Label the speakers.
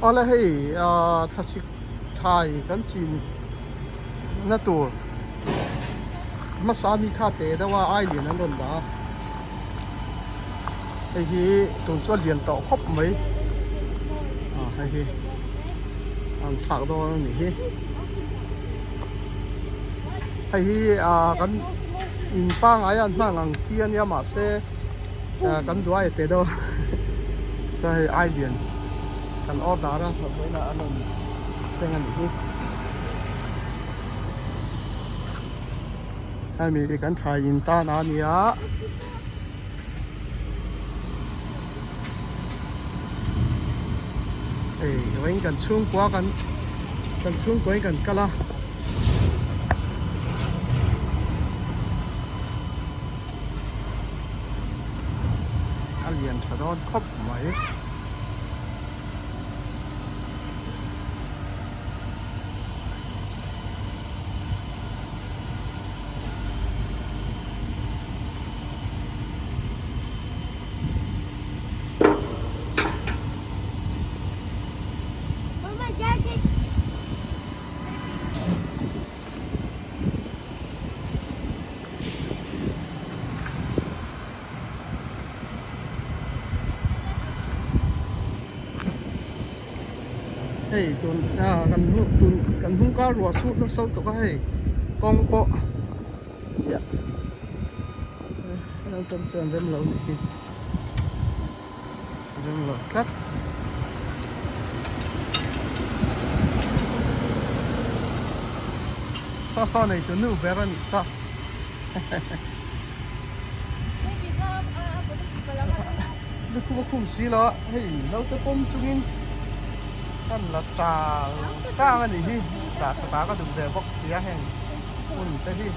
Speaker 1: Awle hei ah thlasik thlai kan chin na tur hmasa mi kha te deuh a ai lian an rawn dah a hei hi tun chu a lian tawh khawp mai ah hei hi an thlak dawn a nih hi hei hi ah kan in pangngai a an hmang ang chi a nia mahse ah kan duai a te deuh a chuan hei ai lian kan order a vawiinah an rawn thleng a nih hi hemi hi kan thlai in tan a nia. Hei vawiin kan chhungkua kan kan chhungkua in kan kal a. A lian tha dawn khawp mai. Hei tun ah kan hnung tun kan hnung kar ruah chhut nasa lutuk a hei kawng pawh iah helai atang chuan rem lo nih hi rem lo tlat. Saw saw nei tu nu ber a nih saw. Lukhum a khum si lo a hei naute pawm chungin kan la chang chang a nih hi tah tha ta ka duh ve bawk si a heng hun te hi.